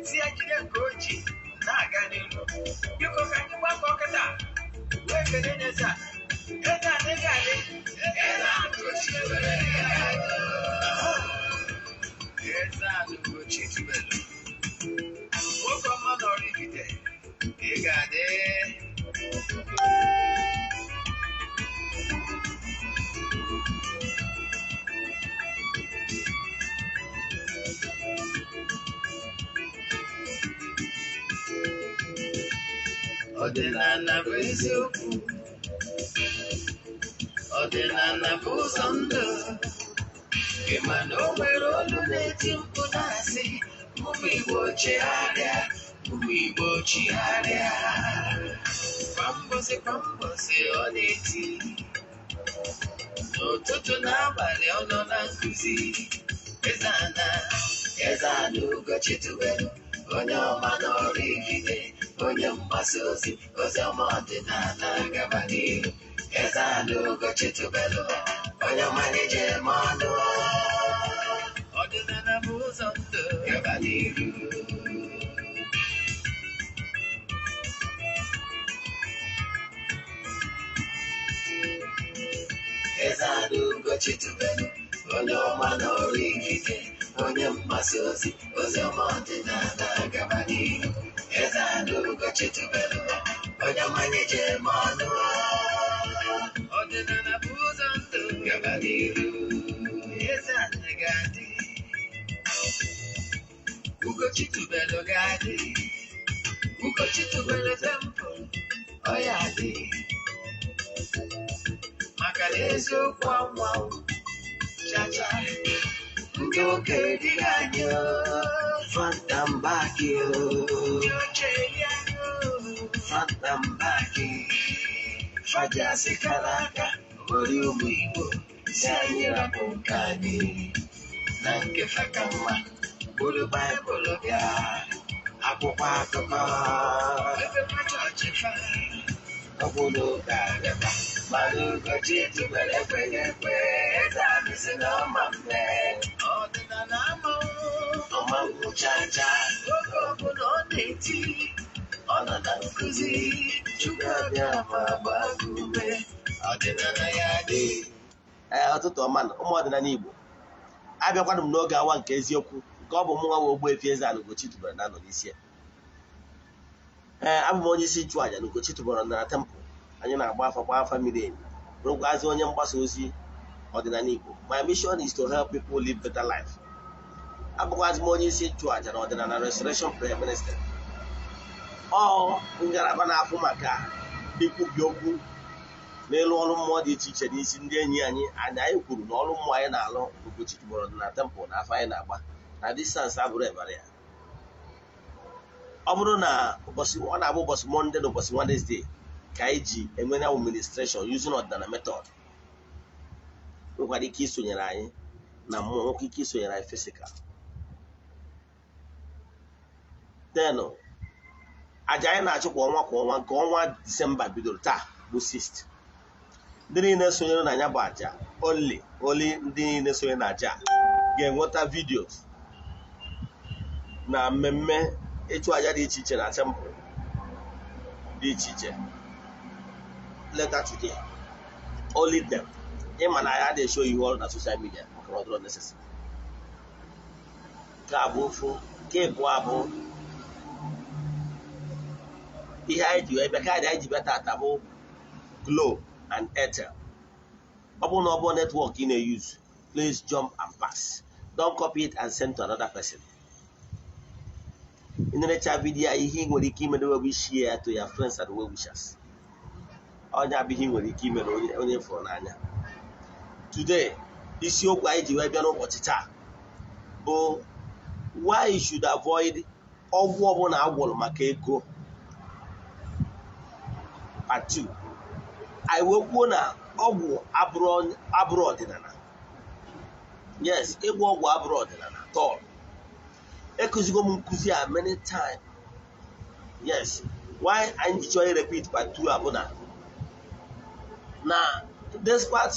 Si ya jide nke o ji na-aga n'ihu. Biko ka anyị gbakọ kịta wee kelee n'eze a. Eze a na adị. Eze a Ugochi were. Eze a Ugochi tubelu. Nwoke ọma nọrọ Ifite. Ị ga-adị. Ọdịnala bụ eziokwu. Ọdịnala bụ ụzọ ndụ. Ị ma na o nwere olu na-eti mkpu na-asị, ụmụ Igbo chegharịa, ụmụ Igbo chigharịa. Kwa mbọsị kwa mbọsị ọ na-eti. N'ụtụtụ n'abalị ọ nọ na nkụzi. Eze ana, Eze ana Ugochi tubelu, onye ọma n'ọrụ Ifite, onye mgbasa ozi, ozi ọma ọdịnala gaba n'ihu. Eze ana Ugochi tubelu, onye ọma na-eje eme ọnụ. Ọdịnala bụ ụzọ ndụ gaba n'ihu. Eze ana Ugochi tubelu, onye ọma n'ọrụ Ifite, onye mgbasa ozi, ozi ọma ọdịnala gaba n'ihu. Eze ana Ugochi tubelu, onye ọma na-eje eme ọnụ. Ọdịnala bụ ụzọ ndụ gaba n'ihu. Eze ana ga-adị. Ugochi tubelu ga-adị. Ugochi tubelu temple, ọ ya adị. Maka na eziokwu anwụ chacha ndị okenye dịghị anyị o. Fanta mbaki o. Ndị ochie eri anyị o. Fanta mbaki. Fajasị kara aka ori ụmụ Igbo si anyị rapụ nke anyị na nke faka mma bụrụ Baịbụl bịa akwụkwọ akụkọ Efekwa chọọchị fa. Ọ bụ n'oge abịakwa mana Ugochi tubelu ekweghị ekwe. Eze anyị si na ọma mme. Ọdịnala amanwụ. Ọma ngwụchacha. Oge ọbụla ọ na-eti, ọ nọ na nkụzi. Chukwu abịa ma gbaa gị ume. Ọdịnala ya dị. Ee, ụtụtụ ọma na ụmụ ọdịnala Igbo, abịakwanụ m n'oge awa nke eziokwu nke ọ bụ mụ nwa Ogbuefi Eze-Ana Ugochi tubelu na-anọ n'isi ya. Ee, abụ m onye isi nchụàjà na Ugochi tubelu na temple. Anyị na-agba afa, gba afa miri emi, bụrụkwazị onye mgbasa ozi ọdịnala Igbo. My mission is to help people live better life. Abụkwazị m onye isi nchụàjà na Ọdịnala Restoration Prayer Ministry, ọ ngalaba na-afụ maka ikwubi okwu n'elu ọrụ mmụọ dị iche iche n'isi ndị enyi anyị. Anyị kwuru na ọrụ mmụọ anyị na-alụ Ugochi tubelu na temple na afọ anyị na-agba na distance abụrụ ebara ya. Ọ bụrụ na ụbọchị ọ na-abụ ụbọchị Monday na ụbọchị Wednesday ka anyị ji enwe ya administration using ọdịnala method. Nwekwara ike isonyere anyị na mmụọ, nwekwa ike isonyere anyị physical. Then aja anyị na-achụ kwa ọnwa kwa ọnwa, nke ọnwa Disemba bidoro taa bụ 6th. Ndị niile sonyere na ya bụ aja, only ndị niile sonyere na aja ga-enweta videos na mmemme ịchụ aja dị iche iche na temple dị iche iche later today. Only them. Ịma na ya na-eshow ihu ọrụ na social media maka na ọ dịrọ necessary. Nke a bụ ofu. Nke ịbụọ bụ ihe anyị ji wee bịa. Kaadị anyị ji bịa tata bụ Glo and Airtel. Ọ bụrụ na ọ bụ network ị na-use, please jump and pass. Don't copy it and send to another person. Ị na-erecha video, ihe ị nwere ike ime bụ share ya to your friends and well wishers. Onye abụ ihe ị nwere ike ime na onye onye fụrụ n'anya. Today, isiokwu anyị ji wee bịa n'ụbọchị taa bụ why you should avoid ọgwụ ọbụla agwọrọ maka ego, part 2. Anyị wee kwuo na ọgwụ abụrụ ọdịnala. Yes, ịgwọ ọgwụ abụrụ ọdịnala tọl. Ekụzigo m nkụzi a many times. Yes, why anyị ji chọọ repeat part 2 abụ na despite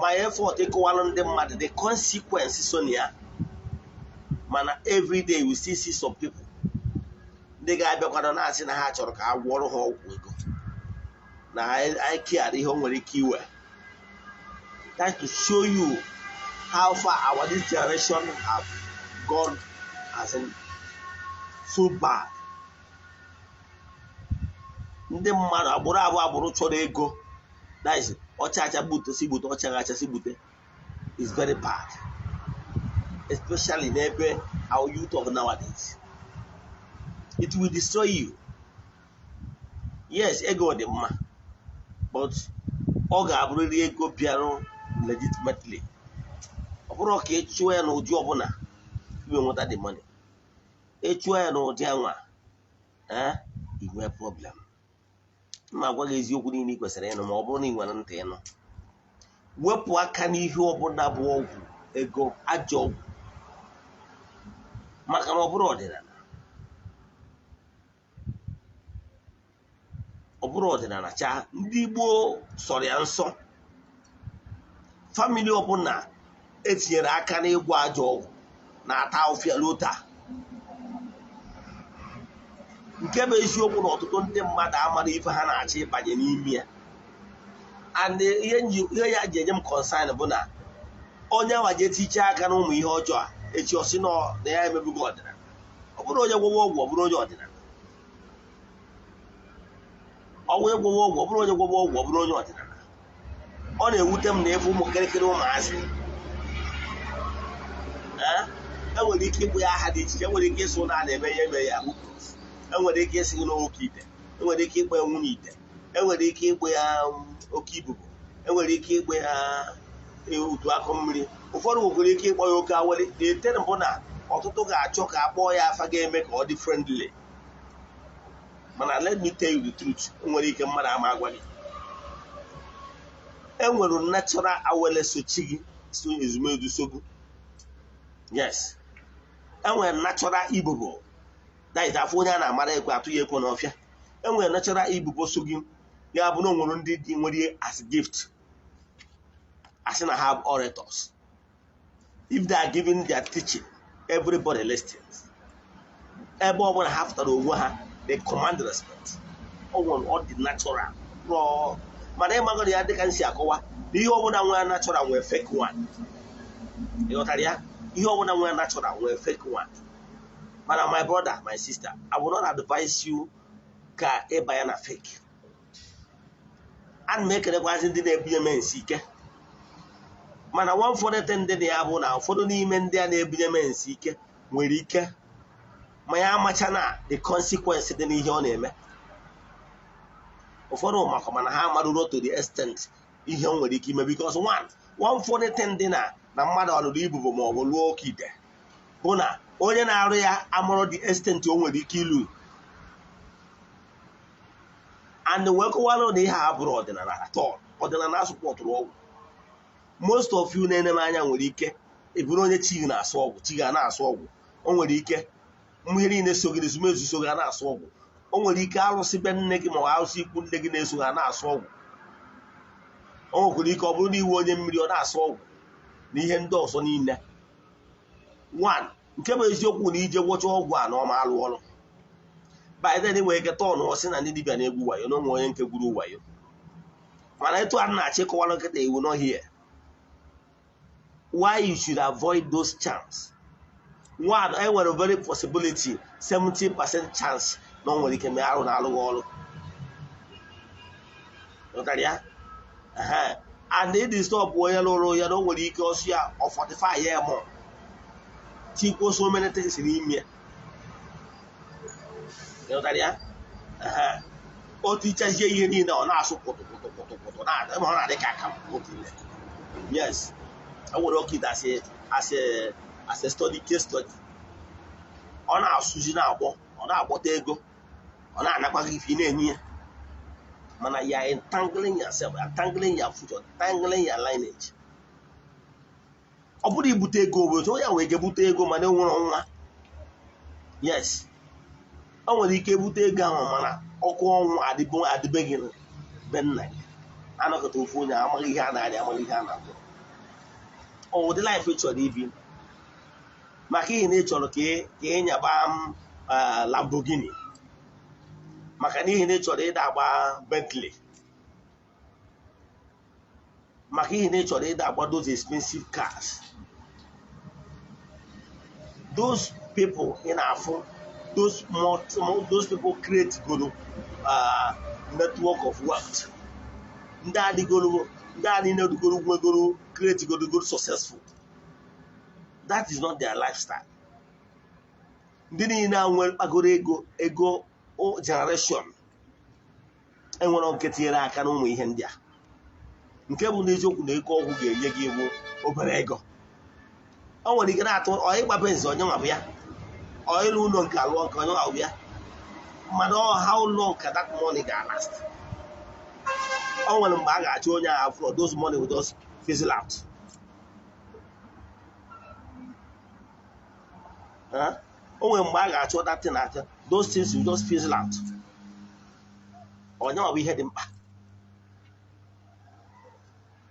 my effort ịkọwalụ ndị mmadụ the consequence so na ya, mana every day we still see some people Ndị ga-abịakwado na-asị na ha chọrọ ka a gwọrọ ha ọgwụ ego na anyị kiara ihe o nwere ike iwe. That's to show you how far our this generation have gone, as in so bad. Ndị mmadụ agbụrụ abụọ agbụrụ chọrọ ego, that is ọcha acha gbute si gbute, ọcha acha si gbute, is very bad, especially n'ebe our youth of nowadays. It will destroy you. Yes, ego dị mma, but ọ ga-abụrịrị ego bịarụ legitimately. Ọ bụrụ ka ị chụọ ya n'ụdị ọbụla iwe nweta the money, ị chụọ ya n'ụdị anwa i nwee problem. Ma gwa gị eziokwu niile ị kwesịrị ịnụ, ma ọ bụrụ na ị nwere ntị ịnụ. Wepụ aka n'ihe ọbụla bụ ọgwụ ego, ajọ ọgwụ, maka na ọ bụrụ ọdịnala, ọ bụrụ ọdịnala chaa. Ndị gboo sọrọ ya nsọ. Famili ọbụla etinyere aka n'ịgwọ ajọ ọgwụ na-ata ụfịa ruo taa. Nke bụ eziokwu na ọtụtụ ndị mmadụ amara ife ha na-achọ ịbanye n'ime ya. And ihe ya ji enye m concern bụ na onye anwa ji etiche aka na ụmụ ihe ọjọọ a echi ọsị na ya emebugo ọdịnala. Ọ bụrụ onye gwọwa ọgwụ, ọ bụrụ onye ọdịnala. Ọnwụ ịgwọwa ọgwụ, ọ bụrụ onye gwọwa ọgwụ, ọ bụrụ onye ọdịnala. Ọ na-ewute m na efu ụmụ kịrịkịrị ụmụazị enwere ike ịbụ ya aha dị iche iche, enwere ike ịsụ na a na-eme ya eme ya, enwere ike ịsị gị n'oke ite, enwere ike ịkpọ ya nwunye ite, enwere ike ịkpọ ya oke ibubo, enwere ike ịkpọ ya utu akụ mmiri, ụfọdụ nwekwara ike ịkpọ ya oke awele. Na-ete mbụ na ọtụtụ ga-achọ ka a kpọọ ya afa ga-eme ka ọ dị friendly. Mana let me tell you the truth, enwere ike mmadụ ama agwa gị enwere natural awele sochi gị so ezumezu sogu. Yes, enwere natural ibubo, that is afọ onye a na-amara ekwe atụ ya ekwe n'ọfịa. Enwere natural ibubo so gị, ya bụ na onwere ndị dị nwere as gift, asị na ha orators. If they are giving their teaching, everybody listens. Ebe ọ bụla ha fụtara onwe ha, they command respect. Ọ dị natural. Mana ịmagoro ya dịka nsi akọwa na ihe ọbụla nwere natural nwere fake one. Ịghọtara ya? Ihe ọbụla nwere natural nwere fake one. Mana my brother, my sister, I will not advise you ka ịbanye na fake. Ana m ekelekwazi ndị na-ebunye m nsị ike, mana one funny thing dị na ya bụ na ụfọdụ n'ime ndị a na-ebunye m nsị ike nwere ike ma ya amacha na the consequence dị n'ihe ọ na-eme. Ụfọdụ maka mana ha amarụro to the extent ihe o nwere ike ime, because one funny thing dị na mmadụ ọlụrụ ibubo ma ọ bụ lụọ oke ite bụ na onye na-arụ ya amụrụ the extent o nwere ike ilu. And wee kọwara na ihe a bụrụ ọdịnala atọ, ọdịnala asụpọtụrụ ọgwụ. Most of you na-ene m anya nwere ike ịbụrụ onye chi na-asụ ọgwụ, chi ga na-asụ ọgwụ. O nwere ike ihe niile so gị ezumezu so ga na-asụ ọgwụ. O nwere ike arụsị be nne gị ma ọ arụsị ikwu nne gị na-eso ha na-asụ ọgwụ. O nwekwara ike ọ bụrụ na iwe onye mmiri ọ na-asụ ọgwụ na ihe ndị ọzọ niile. One, nke bụ eziokwu na ije gwọcha ọgwụ a na ọma alụ ọrụ. By then nwere ike tọọ ọsị na ndị dibịa na-egwu wayo na onwe onye nke gwuru wayo. Mana etu a na-achị kọwara nkịta iwu n'ọhịa, why you should avoid those chance. One, enwere very possibility 70% chance na o nwere ike mee arụ na alụghị ọrụ. Ya and it is stop onye lụrụ ya na o nwere ike ọsụ ya ọ 45 ya mọ tikwo so many things n'ime ya. O tichazie ihe niile ọ na-asụ pụtụpụtụpụtụpụtụ na ọ na-adị ka aka otu. Yes, I nwere oke as a study, case study. Ọ na-asụzi na-agbọ, ọ na-agbọta ego, ọ na-anakwa gị ife ị na-enye ya. Mana you are entangling yourself, entangling your future, entangling your lineage. Ọ bụrụ ibute ego obodo onye nwere ike bute ego mana enwere nwa. Yes, o nwere ike bute ego ahụ mana ọkụ ọnwụ adịbeghị be nna gị. Anọkọta ofu onye amaghị ihe a na-arịa, amaghị ihe a na-agwọ. Ọ ụdị life ị chọrọ ibi, maka ihe na ị chọrọ ka ị nyaba Lamborghini, Maka n'ihi na ị chọrọ ịda agba Bentley, maka ihe na ị chọrọ ịda agba those expensive cars, those people ị na-afụ, those people create goro network of wealth. Ndị adịgoro, ndị a niile dugoro nwegoro create goro goro successful. That is not their lifestyle. Ndị niile a nwere kpagoro ego generation enwere nke tinyere aka n'ụmụ ihe ndị a. Nke bụ n'eziokwu na ego ọgwụ ga-enye gị bụ obere ego. O nwere ike na-atụ ọ ịgba Benz onye nwa bụ ya, ọ ịlụ ụlọ nke alụọ nke onye nwa bụ ya, mana ọ how long ka that money ga-last? O nwere mgbe a ga-achọ onye ahụ afro, those money will just fizzle out. O nwere mgbe a ga-achọ that thing aka, those things will just fizzle out. Onye nwa bụ ihe dị mkpa.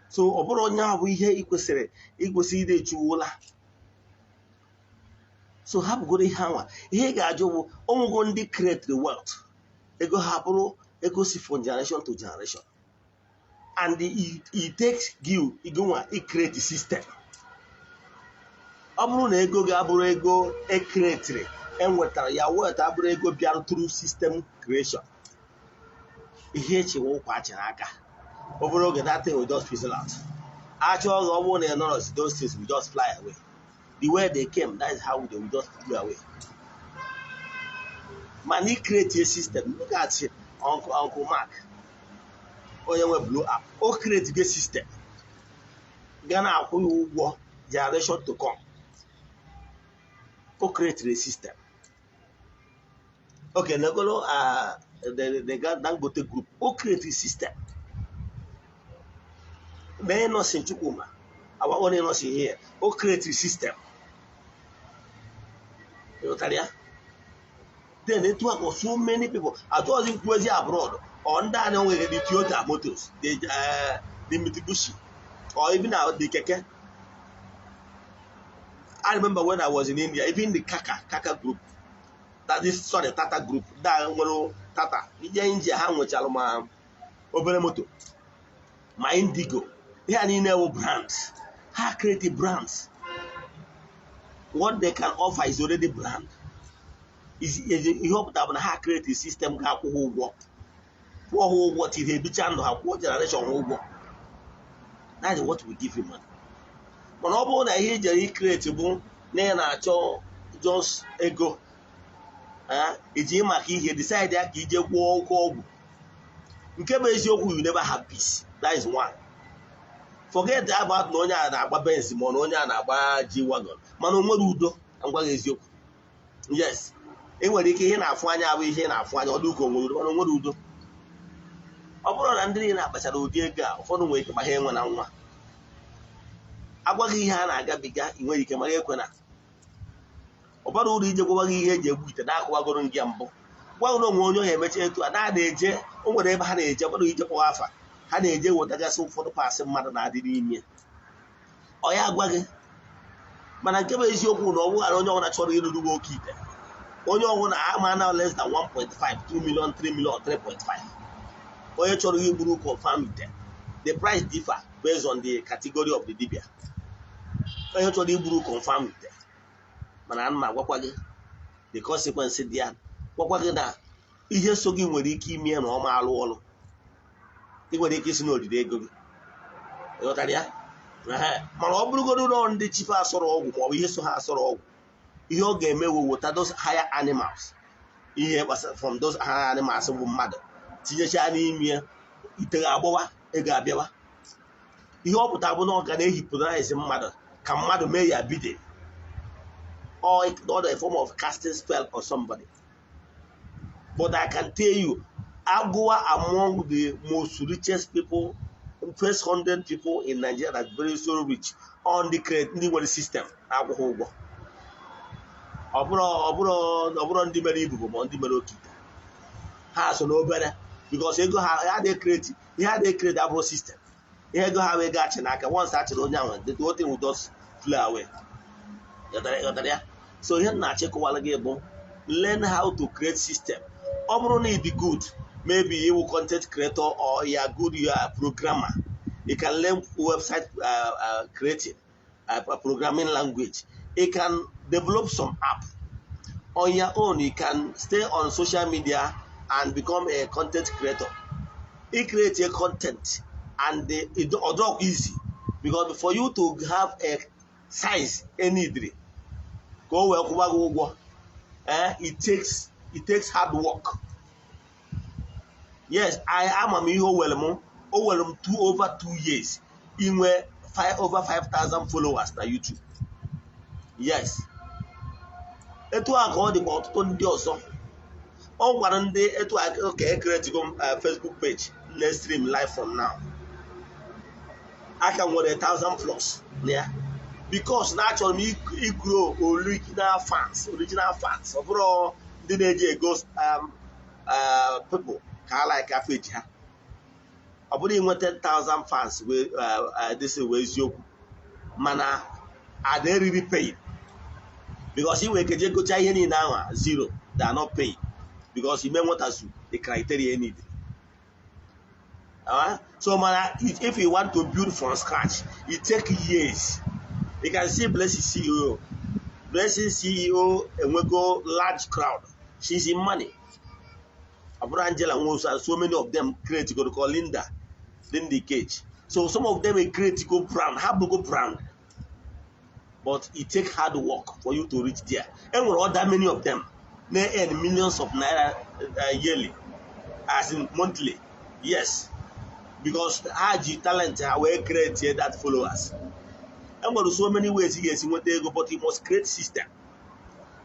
So ọ bụrụ onye ahụ bụ ihe ị kwesịrị ide echuwula. So hapụgoro ihe anwa. Ihe ị ga-ajụ bụ onwego ndị create the wealth, ego ha bụrụ ego si from generation to generation, and it takes you igonwa i create system. Ọ bụrụ na ego ga-abụrụ ego e create enwetara ya, wealth abụrụ ego bịara through system creation, ihe echewe ụkwa achịrị aka obere oge, that thing will just fizzle out. Achọ ọgụ ọ bụrụ na ị nọrọ, those things will just fly away. The way they came, that is how they will just fly away. Mana i create a system. Look at Uncle Mark, onye nwe Blue App, o create a system ga na-akwụ ya ụgwọ generation to come. O create a system. Okay, negolo the Dangote group, o create a system. May not in Chukwuma, our own nurse here, o create a system. You know, then it was so many people. I was in crazy abroad on that the Toyota Motors, the Mitsubishi, or even the Keke. I remember when I was in India, even the Kaka group, that is sorry, Tata group, that Tata, India, how much obere moto, my Indigo. They are in our brands. Ha create brands. What they can offer is already brand. Is hope that ha create a system ga akwụ ụgwọ. Kwụọ ha ụgwọ till ha ebicha ndụ ha, kwụọ generation ha ụgwọ. That is what we give you money. Mana ọ bụrụ na ihe ijere i create bụ na ị na-achọ just ego, iji maka ihe decide ya ka ije gwọọ oke ọgwụ. Nke bụ eziokwu, you never have peace. That is one. Forget about na onye a na-agba Benz ma na onye a na-agba G-Wagon, mana o nwere udo. Ngwa gị eziokwu. Yes, e nwere ike ihe na-afụ anya abụ ihe na-afụ anya, ọ dị ka o nwere udo, mana o nwere udo. Ọ bụrụ na ndị niile akpachara ụdị ego a, ụfọdụ nwere ike ma ha enwe na nwa. Agwaghị ihe a na-agabiga, ị nwere ike mara ekwe na ọ bara uru ije gwawa gị ihe eji egbu ite na-akụwagoro gị ya mbụ. Gwa na onwe onye ọha emecha etu a na-eje, o nwere ebe ha na-eje gbado ije kpọwa afa, ha na-eje wetagasị ụfọdụ pasị mmadụ na-adị n'ime ọ ya agwa gị. Mana nke bụ eziokwu na ọ bụghara onye ọbụla chọrọ ịrụrụ gị oke ite, onye ọbụla ama na less than 1.5, 2 million, 3 million, 3.5. Onye chọrọ igburu confirm ite, the price differ based on the category of the dibia. Onye chọrọ igburu confirm ite, mana ana m agwakwa gị the consequence dị ya, gwakwa gị na ihe so gị nwere ike ime na ọ ma alụ ọrụ. Ị nwere ike isi n'odide ego gị, ịghọtara ya? Mana ọ bụrụgodu na ndị chife asọrọ ọgwụ maọbụ ihe so ha asọrọ ọgwụ, ihe ọ ga-eme wụ weta those higher animals, ihe gbasara from those higher animals bụ mmadụ tinyechaa n'ime ya, ite ga-agbawa, ego abịawa. Ihe ọ pụtara bụ na ọ ga na-ehipụtarize mmadụ ka mmadụ mee ya bidding, or a form of casting spell on somebody. But I can tell you, Agua among the most richest people, first 100 people in Nigeria that very so rich on the create ndị nwere system na-akwụghị ụgwọ. Ọ bụrụ ndị mere ibubo ma ndị mere oke ite, ha so n'obere because ego ha adịghị create, ihe adịghị create abụrụ system. Ihe ego ha wee gachi n'aka, once achịrị onye ahụ, the whole thing will just fly away. Ghọtara ya? So ihe m na-achịkọwara gị bụ learn how to create system. Ọ bụrụ na ị dị good, maybe you content creator or you are good, you are a programmer, you can learn website creating, programming language. You can develop some app on your own. You can stay on social media and become a content creator. You create a content and it not easy, because for you to have a size any day go well go, it takes hard work. Yes, I am am ihe o were m, o were m 2 over 2 years inwe five over 5,000 followers na YouTube. Yes, etu a ka ọ dịkwa ọtụtụ ndị ọzọ. Ọ gwara ndị etu a ka e creatego m Facebook page na stream live from now. Aka nwere 1000 plus na ya, because na achọrọ m igrow original fans, original fans. Ọ bụrụ ndị na-eji ego people ka ha like page ha. Ọ bụrụ inwe 10,000 fans wee this wee eziokwu, mana are they really paid? Because ị nwere ike jee gocha ihe niile ahụ, zero, they are not paid, because ime nwetazu the criteria needed. So mana if you want to build from scratch, it take years. You can see Blessing CEO. Blessing CEO enwego large crowd. She's in money. Abụrụ Angela Nwosu and so many of them create go call Linda, Linda Cage. So some of them create go brand, have go brand. But it take hard work for you to reach there. And with other many of them, they earn millions of naira yearly, as in monthly. Yes, because ha ji talent ha wee create that followers. Enwere so many ways ị ga-esi nweta ego, but you must create system.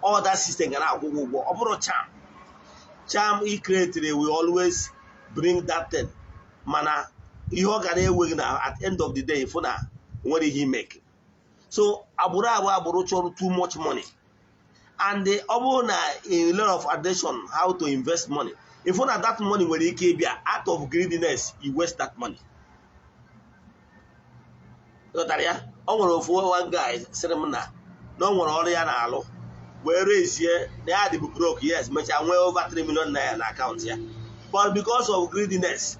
All that system ga na-akwụ gị ụgwọ. Ọ bụrụ charm, charm ị create will always bring that thing, mana ihe ọ ga na-ewe gị na at end of the day, fụ na nwere ihe imeke. So agbụrụ abụọ, agbụrụ chọrọ too much money, and ọ bụrụ na a lot of addition how to invest money, if na that money nwere ike ịbịa, out of greediness you waste that money. Ghọtara ya? O nwere ofu one guy sịrị m na o nwere ọrụ ya na-alụ wee rezie na ya dịbụ broke. Yes, mechaa nwee over 3 million naira na akaụntụ ya, but because of greediness,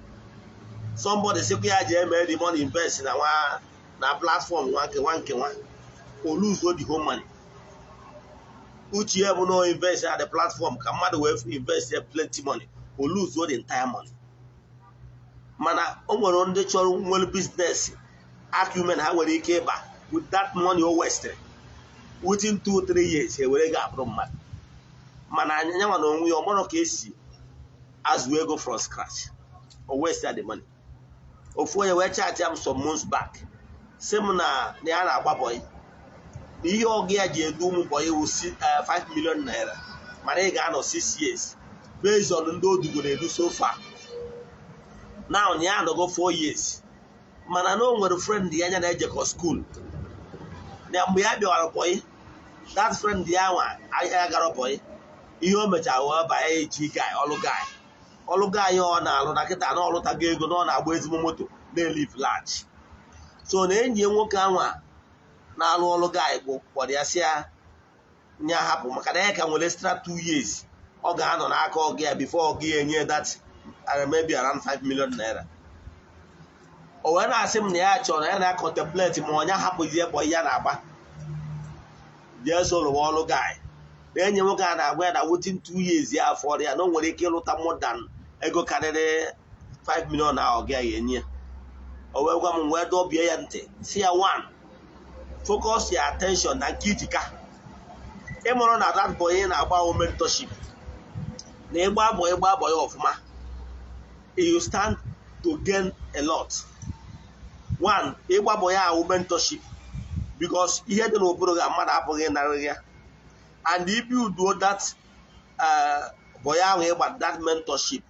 somebody sịkwa ya jee mee the money invest na nwa na platform nwa nke nwa nke nwa, o lose the whole money. Uche ya bụ na o invest at the platform ka mmadụ wee invest ya plenty money, o lose the entire money. Mana o nwere ndị chọrọ nwere business acumen, ha nwere ike ịba with that money o wasted, within 2-3 years ha were ga-abụrụ mmadụ. Mana anya nwa na onwe ya, ọ marọ ka esi azụ ego from scratch, o waste the money. Ofu onye wee chat m some months back, sị m na ya na-agba boy, na ihe ọgụ ya ji edu ụmụ boy wụ 5 million naira, mana ị ga-anọ 6 years based on ndị o dugoro edu so far. Now na ya anọgo 4 years, mana na o nwere friend ya anya na-ejekọ school, na mgbe ya bịawara boy, that friend ya nwa ya gara boy, ihe o mechara wee banye eji guy ọlụ guy, ọlụ guy ọ na-alụ na kịta na ọlụtago ego, na ọ na-agba ezigbo moto, na-elive large. So na enyi ya nwoke anwa na-alụ ọlụ guy bụ kpọrọ ya, si ya nya hapụ, maka na ya ka nwere extra 2 years ọ ga-anọ n'aka ọgụ ya before ọgụ ya enye that maybe around 5 million naira. O wee na-asị m na ya chọrọ ya na contemplate ma onye hapụzie boy ya na-agba, jee so rụwa ọlụ guy. Na enyi nwoke a na-agwa ya na within 2 years ya afọ ya na o nwere ike ịlụta more than ego karịrị 5 million ahụ ọ gaghị enye ya. O wee gwa m, wee dọbie ya ntị, si ya, one, focus your attention na nke ijika ịmụrụ na that boy ị na-agba o mentorship, na ịgba boy, ịgba boy ọfụma, you stand to gain a lot. One, ịgba boy ahụ mentorship, because ihe dị n'ụbụrụ gị, mmadụ apụghị ịnara ya. And if you do that boy ahụ ịgba that mentorship,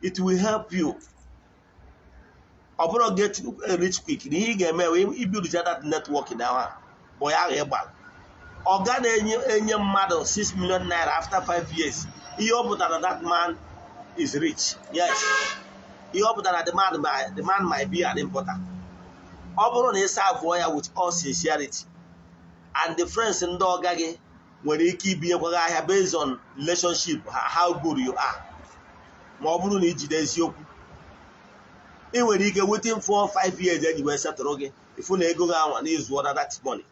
it will help you. Ọ bụrụ get rich quick, na ihe ị ga-eme wee ibuild that network na boy ahụ ịgba, ọ ga na-enye enye mmadụ 6 million naira after 5 years, ihe ọ pụtara, that man is rich. Yes, ihe ọ pụtara, the man might be an importer. Ọ bụrụ na ị serveụọ ya with all sincerity and the friends ndị ọga gị Nwere ike ibinyekwa gị ahịa based on relationship ha, how good you are. Ma ọ bụrụ na ijide eziokwu, ị nwere ike within 4 5 years eji wee setụrụ gị, ịfụ na ego gị anwa n'izu ọda that money,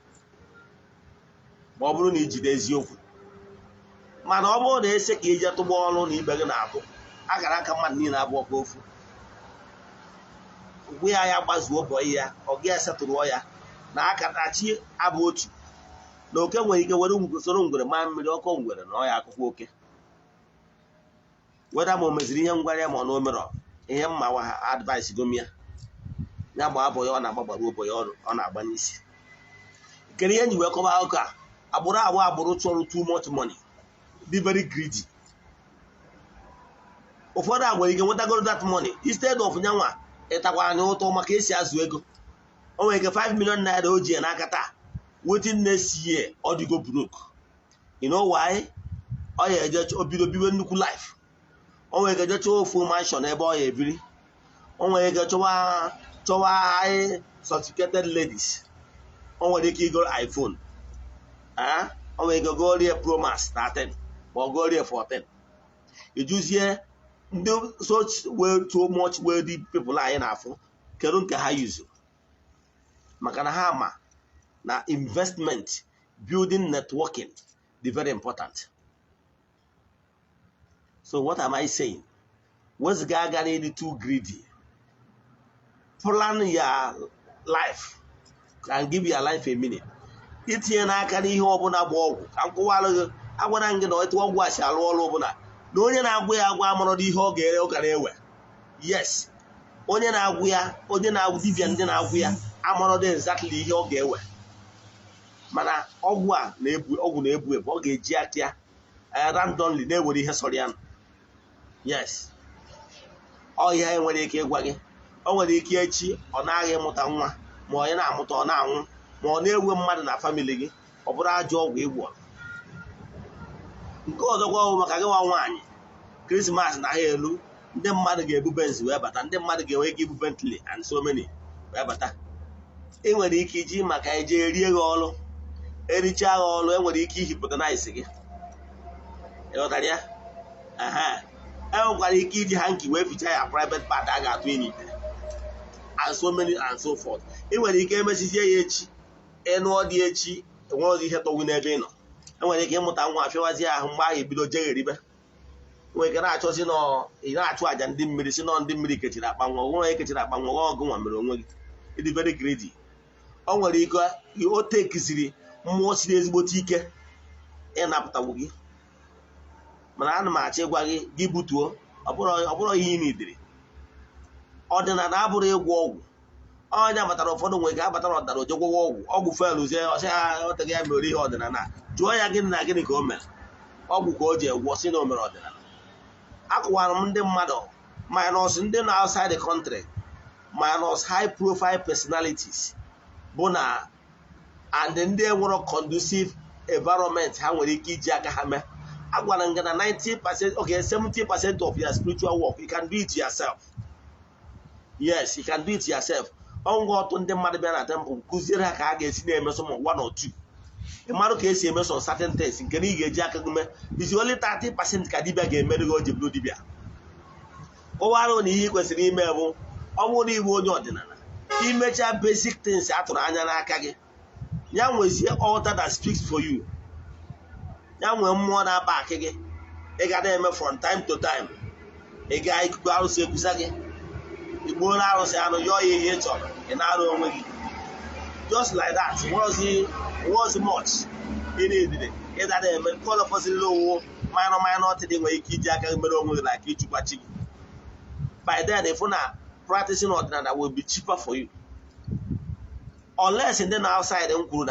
ma ọ bụrụ na ijide eziokwu. Mana ọ bụrụ na ese ka ije tụgba ọrụ na ibe gị na-atụ akara aka mmadụ niile abụọ ka ofu gwa ya, ya gbazuo bọyị ya, ọ gị esetụrụ ya na akara chi abụ otu na oke nwere ike were soro ngwere maa mmiri ọkọ ngwere na ọ ya akụkọ oke weda ma o meziri ihe ngwara ya, ma ọ na o merọ ihe mma wa ha advice gom ya, ya gbaa bọ ya ọ na-agba, gbaruo bọ ya ọ na-agba n'isi. Kedu ihe nji wee kọba akụkọ a? Agbụrụ abụọ, agbụrụ chọrọ too much money, dị very greedy. Ụfọdụ a nwere ike nwetagoro that money, instead of nyanwa ịtakwa anya ụtọ maka esi azụ ego, o nwere ike 5 million naira o ji ya n'aka taa, within next year ọ dịgo broke. You know why? Ọ ya eje obido biwe nnukwu life. O nwere ike je chọwa ofu mansion ebe ọ ya ebiri. O nwere ike chọwa high sophisticated ladies. O nwere ike igoro iPhone. Ah, o nwere ike gorie Pro Max 13 ma ọ gorie 14. Ijuzie ndị such well, too much wealthy people anyị na-afụ, kedu nke ha yuzu? Maka na ha ma na investment, building, networking dị very important. So what am I saying? Weziga aga na ịdị too greedy. Plan your life and give your life a meaning. Itinye n'aka n'ihe ọbụla bụ ọgwụ, ka m kụwalụ gị, agwara m gị na etu ọgwụ a si alụ ọrụ ọbụla na onye na-agwụ ya agwụ amarọdụ ihe ọ ga-ere, ọ gara ewe. Yes, onye na-agwụ ya, onye na-agwụ, dibịa ndị na-agwụ ya amarọdụ exactly ihe ọ ga-ewe, mana ọgwụ a na-ebu, ọgwụ na-ebu ebu, ọ ga-eji aka ya randomly na-ewere ihe sọrọ ya. Yes, ọ ihe nwere ike ịgwa gị, o nwere ike echi ọ naghị ịmụta nwa, ma onye na-amụta ọ na-anwụ, ma ọ na-ewe mmadụ na family gị, ọ bụrụ ajọ ọgwụ ịgwọ. Nke ọzọkwa bụ maka gị nwa nwaanyị, Christmas na ha elu, ndị mmadụ ga-ebu Benz wee bata, ndị mmadụ ga-enwe ike ibu Bentley and so many wee bata. Ị nwere ike iji maka eje erie gị ọrụ, erichaa gị ọrụ, enwere ike ihipụta isi gị. Ịghọtara ya? Aha, enwekwara ike iji hanky wee fichaa ya private part a ga-atụ n'ite and so many and so forth. Ị nwere ike emesizie ya echi, ịnụọ dị echi, enweghị ihe tọgwu n'ebe ị nọ. Enwere ike ịmụta nwa, afịawazi ahụ, mgbe ahụ ebido jegheribe. Nwere ike na-achọzi nọ ị na-achụ àjà ndị mmiri, si nọ ndị mmiri kechiri akpa nwa. Onwe onye kechiri akpa nwa ọgụ nwa mere onwe gị. Ịdị very greedy. O nwere ike o tekiziri mmụọ siri ezigbote ike ịnapụtagbu gị, mana ana m achọ ịgwa gị, gị butuo. Ọ bụrụ ihe ị nidiri, ọdịnala abụrụ ịgwọ ọgwụ. Ọnya batara, ụfọdụ nwere ike abatara ọdịnala, oje gwọwa ọgwụ, ọgwụ felụzie, ọsị ha ọteghị ya mere ihe ọdịnala. Jụọ ya, gịnị na gịnị ka o mere? Ọgwụ ka o ji egwọ, si na o mere ọdịnala. Akụwara m ndị mmadụ, minus ndị nọ outside the country, minus high profile personalities bụ na and ndị enwero conducive environment ha nwere ike iji aka ha mee. Agwara m gị na 90%, okay, 70% of your spiritual work, you can do it yourself. Yes, you can do it yourself. Ọngwa ọtụ ndị mmadụ bịa na temple, kụziere ha ka ha ga-esi na-eme some one or two, ị marụ ka esi eme some certain things nke na ị ga-eji aka gị mee. Is only 30% ka dibịa ga-emere gị o ji bụrụ dibịa. Kọwara na ihe ị kwesịrị ime bụ, ọ bụrụ na ịbụ onye ọdịnala, imechaa basic things a tụrụ anya n'aka gị, ya nwezie altar that speaks for you, ya nwee mmụọ na-aba akị gị, ị ga na-eme from time to time. Ị gaa ikuku arụsị ekwusa gị, igbuola arụsị anụ, yọọ ya ihe ị chọrọ, ị na-arụ onwe gị just like that. Nwerozi much ị na-edide ịda na-eme. Nke ọzọ fọsịrịla owu minor minor dị nwere ike iji aka gị mere onwe gị, like ịchụkwa chi gị. By then, ịfụ na practicing ọdịnala will be cheaper for you, unless ndị na outside m kwuru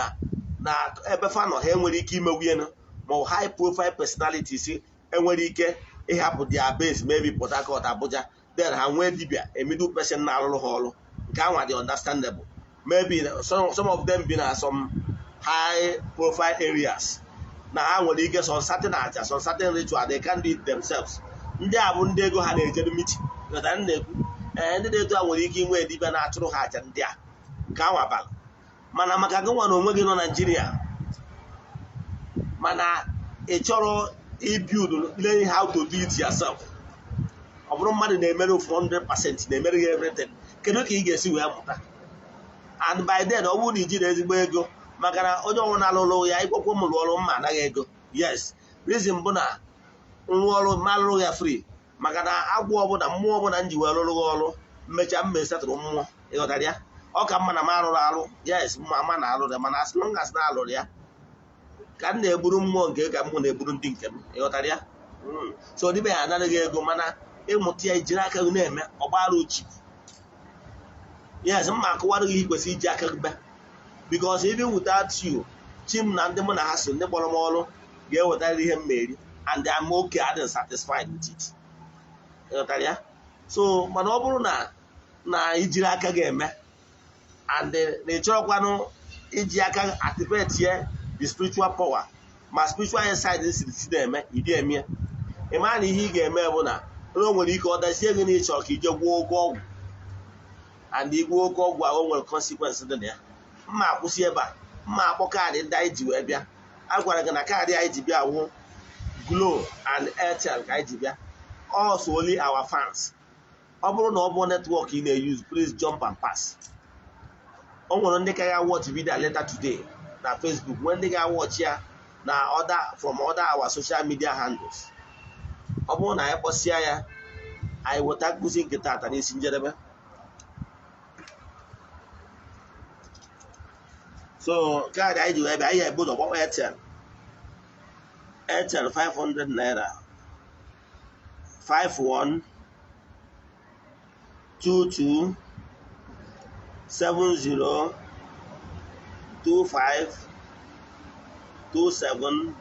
na ebe fa nọ ha enwere ike imewu ya, ma ọ high profile personalities enwere ike ịhapụ their base, maybe Port Harcourt, Abuja, then ha nwee dibia, a middle person na-arụrụ ha ọrụ. Nke anwa dị understandable. Maybe some of them bi na some high profile areas na ha nwere ike some certain aja, some certain ritual, they can do it themselves. Ndị a bụ ndị ego ha na-ejeru meeting. Ghọtara m na-ekwu? Ee, ndị na-eto a nwere ike inwe dibịa na-achụrụ ha aja ndị a. Nke anwa bara, mana maka gị nwa na onwe gị nọ Naijiria, Mana ị chọrọ ibuild, learn how to do it yourself. Ọ bụrụ mmadụ na-emere 100% na-emere gị everything, kedu ka ị ga-esi wee mụta? And by then, ọ bụrụ na ijiri ezigbo ego, maka na onye ọnwụ na-alụlụ ya ịkwekwe m rụọ ọrụ mma anaghị ego. Yes, reason bụ na nrụ ọrụ ma alụrụ ya free, maka na agwụ ọbụla mmụọ ọbụla m ji wee rụrụ gị ọrụ mmecha mma esetụrụ mmụọ, ịghọtara ya? Ọ ka mma na m arụrụ arụ. Yes, mma ama na alụrụ ya, mana as long as na alụrụ ya ka m na-egburu mmụọ nke ka m na-egburu ndị nke m, ịghọtara ya? So dịbe ya anaghị ego, mana ịmụta ya ijiri aka gị na-eme ọgbara uchi. Yes, mma akụwara gị kwesịrị iji aka gị bịa, because even without you, chi m na ndị mụ na ha so ndị kpọrọ m ọrụ ga-ewetarịrị ihe m ma-eri, and I'm okay, I'm satisfied with it. Ịghọtara ya? So mana ọ bụrụ na ijiri aka gị eme and na ị chọrọkwanụ iji aka activate ye the spiritual power, ma spiritual inside si si na-eme ịdị eme ya, ị mara na ihe ị ga-eme bụ na o nwere ike ọ dazie gị na ịchọ ka ije gwuo oke ọgwụ, and igwuo oke ọgwụ ahụ nwere consequence dị na ya. Mma akwụsị ebe a, mma akpọ kaadị ndị anyị ji wee bịa. A gwara gị na kaadị anyị ji bịa wụ Glo and Airtel ka anyị ji bịa. Also only our fans. Ọ bụrụ na ọ bụ network ị na-use, please jump and pass. O nwere ndị ka ga-watch video later today na Facebook, nwee ndị ga-watch ya na other from other our social media handles. Ọ bụrụ na anyị kpọsịa ya, anyị weta nkụzi nke taata n'isi njedebe. So kaadị anyị ji wee bịa, anyị ebu ụzọ gbakpọ Airtel. Airtel 500 naira, 51 22 70 25 27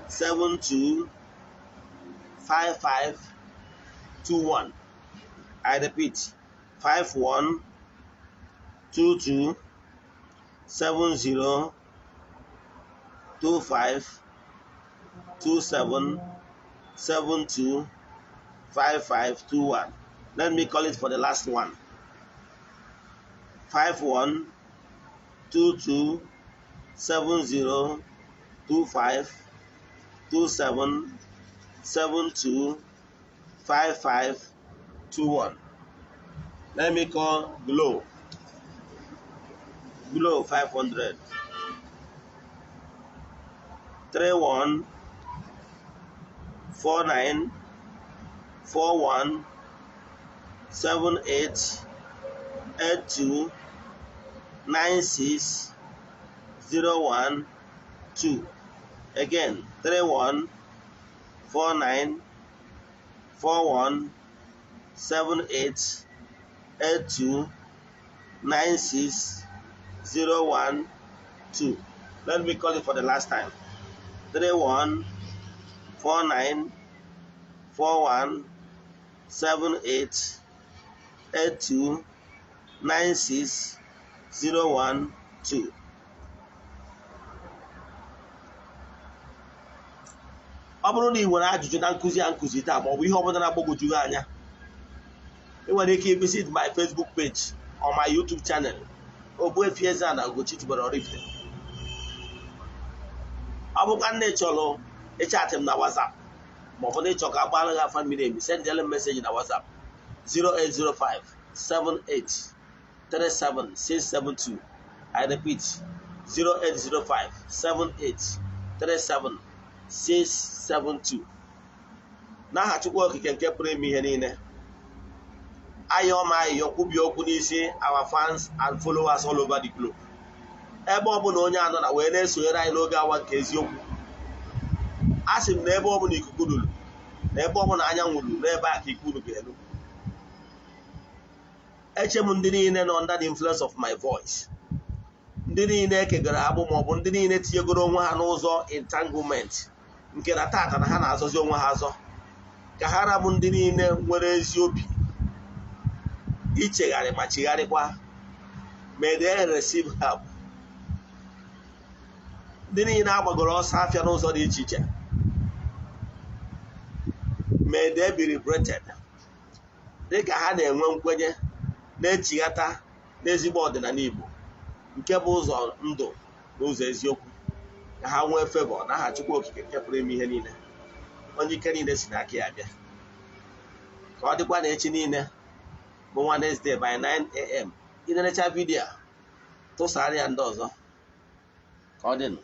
72 55 21. I repeat, 51 22 70 25 27 72 55 21. Let me call it for the last one. 51 22 70 25 27 72 55 21. Let me call Glo. Glo 500. 31 49 41 78 82 96 01 2. Again, 31 49 41 78 82 96 01 2. Let me call it for the last time. 31 49 41 78 82 96 01 2. Ọ bụrụ na ị nwere ajụjụ na nkụzi a nkụzi taa ma ọ bụ ihe ọbụla na-agbagwoju gị anya, ị nwere ike visit my Facebook page or my YouTube channel, Ogbuefi Eze-Ana Ugochi tubelu Oraifite. Ọ bụkwa nne chọrọ ịchatị m na WhatsApp ma ọ bụ na ịchọ ka agbara gị afa mmiri emi, sendịela m meseji na WhatsApp 0805 78 37 672. I repeat, 0805 78 37 672. N'aha Chukwu Okike nke pụrụ ime ihe niile, ayọ ma ayọ kwubie okwu n'isi our fans and followers all over the globe. Ebe ọ bụla onye anọ na wee na-esonyere anyị n'oge awa nke eziokwu, a sị m na ebe ọ bụla ikuku ruru, na ebe ọ bụla anyanwụ ruru, n'ebe a ka ikuku ga-eru. Eche m ndị niile nọ under the influence of my voice, ndị niile ekegoro agbụ ma ọ bụ ndị niile tinyegoro onwe ha n'ụzọ entanglement nke na tata na ha na-azọzi onwe ha azọ, ka ha rabụ ndị niile nwere ezi obi ichegharị ma chigharịkwa. May they receive help. Ndị niile agbagoro ọsọ afịa n'ụzọ dị iche iche, may they be liberated, dịka ha na-enwe nkwenye na-echighata n'ezigbo ọdịnala Igbo nke bụ ụzọ ndụ na ụzọ eziokwu. Ka ha nwee favour n'aha Chukwu Okike nke pụrụ ime ihe niile, onye ike niile si n'aka ya bịa. Ka ọ dịkwa na echi niile bụ Wednesday by 9 a.m. Ị na-enecha video a, tụsara ya ndị ọzọ. Ka ọ dịnụ.